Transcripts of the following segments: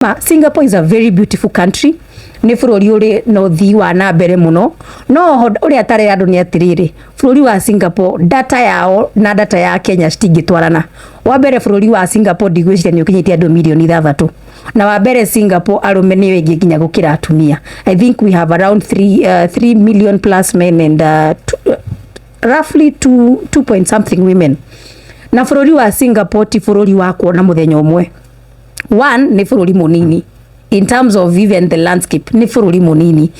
Singapore is a very beautiful country, nĩ bũrũri ũrĩ na ũthii wa na mbere mũno, no ũrĩa tarĩ andũ nĩ atĩrĩrĩ, bũrũri wa Singapore, data yao na data ya Kenya citingĩtwarana. Wa mbere, bũrũri wa Singapore ndigwĩciria nĩ ũkinyĩtie andũ mirioni 6. Na wa mbere, Singapore arũme nĩ aingĩ nginya gũkĩra atumia. I think we have around 3 million plus men and roughly 2 point something women. Na bũrũri wa Singapore ti bũrũri wa kuona mũthenya ũmwe. One, nĩ bũrũri mũnini in terms of even the landscape, nĩ bũrũri mũnini.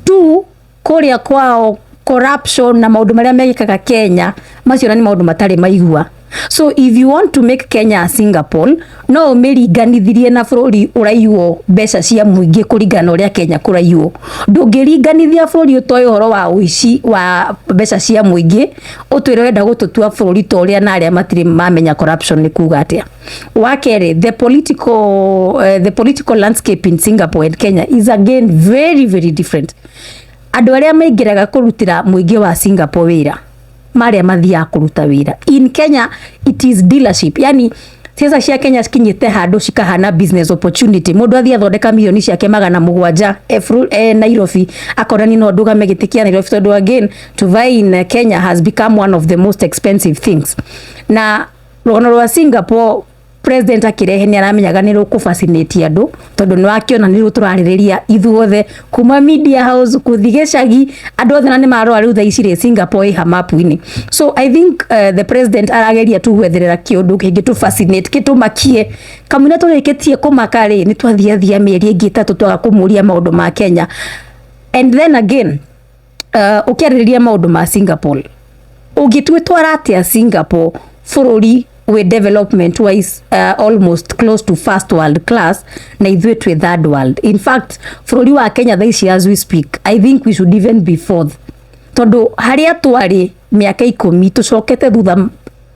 Two, kũrĩa kwao corruption na maũndũ marĩa mekĩkaga Kenya macio na nĩ maũndũ matarĩ maigua. So if you want to make Kenya a Singapore, no ũmĩringanithirie na bũrũri ũraiywo mbeca cia mũingĩ kũringana na ũrĩa Kenya kũraiywo. Ndũngĩringanithia bũrũri ũtoĩ ũhoro wa ũici wa mbeca cia mũingĩ, ũtwĩre ũrenda gũtũtua bũrũri ta ũrĩa na arĩa matirĩ mamenya corruption nĩ kuga atĩa. Wa kerĩ, the political landscape in Singapore and Kenya is again very, very different. Andũ arĩa maingĩraga kũrutĩra mũingĩ wa Singapore wĩra, marĩa mathiaga kũruta wĩra. In Kenya it is dealership, yani ciaca cia Kenya cikinyĩte handũ cikahana business opportunity. Mũndũ athiĩ athondeka mirioni ciake 700 Nairobi, akona ni no ndũgame gĩtĩ kĩa Nairobi, tondũ again to vie in Kenya has become one of the most expensive things. Na rũgano rwa Singapore, president akĩrehe nĩ aramenyaga nĩ rũkũ fascinate andũ, tondũ nĩ wakĩona nĩ tũrarĩrĩria ithuothe kuma media house kũthi gĩcagi, andũ othe na nĩ marora rĩu thaa ici rĩ, Singapore ĩha mapu-inĩ. So I think the president arageria tu gwetherera kĩũndũ kĩngĩ tũ fascinate, kĩtũmakie. Kamũira tũrĩkĩtie kũmaka rĩ, nĩ twathiathia mĩeri ĩngĩ 3 twaga kũmũria maũndũ ma Kenya. And then again, ũkĩarĩrĩria maũndũ ma Singapore, ũngĩtwĩtwara atĩa Singapore, bũrũri wĩ development wise almost close to first world class, na ithuĩ twĩ third world? In fact, bũrũri wa Kenya thaa ici, as we speak, I think we should even be fourth, tondũ harĩa twarĩ mĩaka 10 tũcokete thutha,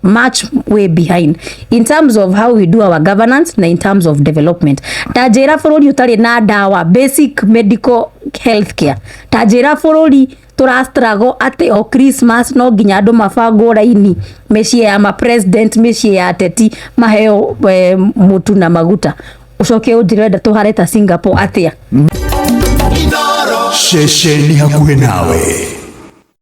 much way behind in terms of how we do our governance na in terms of development. Ta njĩra bũrũri ũtarĩ na ndawa, basic medical health care. Ta njĩra bũrũri tũra struggle atĩ o Christmas no nginya andũ mabangwo raini mĩciĩ ya ma president, mĩciĩ ya ateti, maheo mũtu na maguta. Ũcoke ũnjĩre ũrenda tũhare ta Singapore atĩa? Ceceni hakuhĩ nawe.